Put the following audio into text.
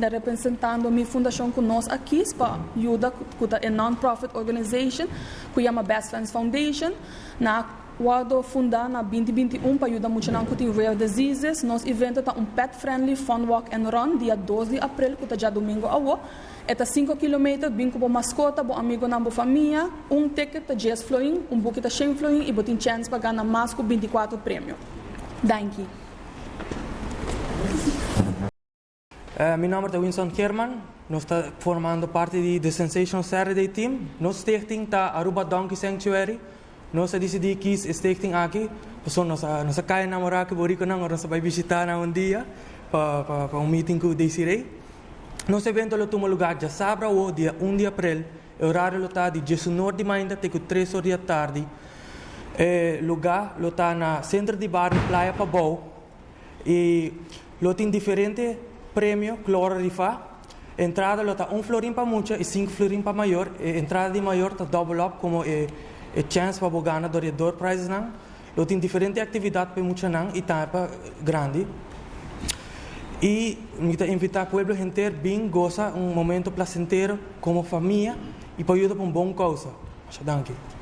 Ta representando mi fundacion cu nos a kies pa yuda, cu ta e non-profit organization cu yama Best Friends Foundation. Nan a wordo funda na 2021 pa yuda muchanan cu tin rare diseases. Nos evento ta un pet friendly fun walk and run dia 2 di april, cu ta diadomingo awo. E ta 5 kilometer, bin cu bo mascota, bo amigonan, bo famia. Un ticket ta 10 florin, un buki ta 100 florin y bo tin chance pa gana mas cu 24 premio. Danki. Mi nomber ta Winston Geerman. Nos ta formando parti di The Sensational Saturday Team. Nos stichting ta Aruba Donkey Sanctuary. Nos a dicidi kies e stichting aki pasobra nos a cay enamora cu boriconan ora nos a bay bishita nan un dia pa un meeting cu Desiree. Nos evento lo tuma lugar djasabra awo dia 1 di april. E horario lo ta di 11 or di mainta te cu 3 or di atardi. E lugar lo ta na Centro di Bario Playa Pabou. Y lo tin diferente premio cu lo ora rifa. Entrada lo ta 1 florin pa mucha y 5 florin pa mayor. E entrada di mayor ta double up como e chance pa bo gana door e door prizes nan. Lo tin diferente actividad pa muchanan y tambe pa grandi. Y mi ta invita pueblo henter bin goza un momento placentero como famia y pa yuda pa un bon causa. Masha danki.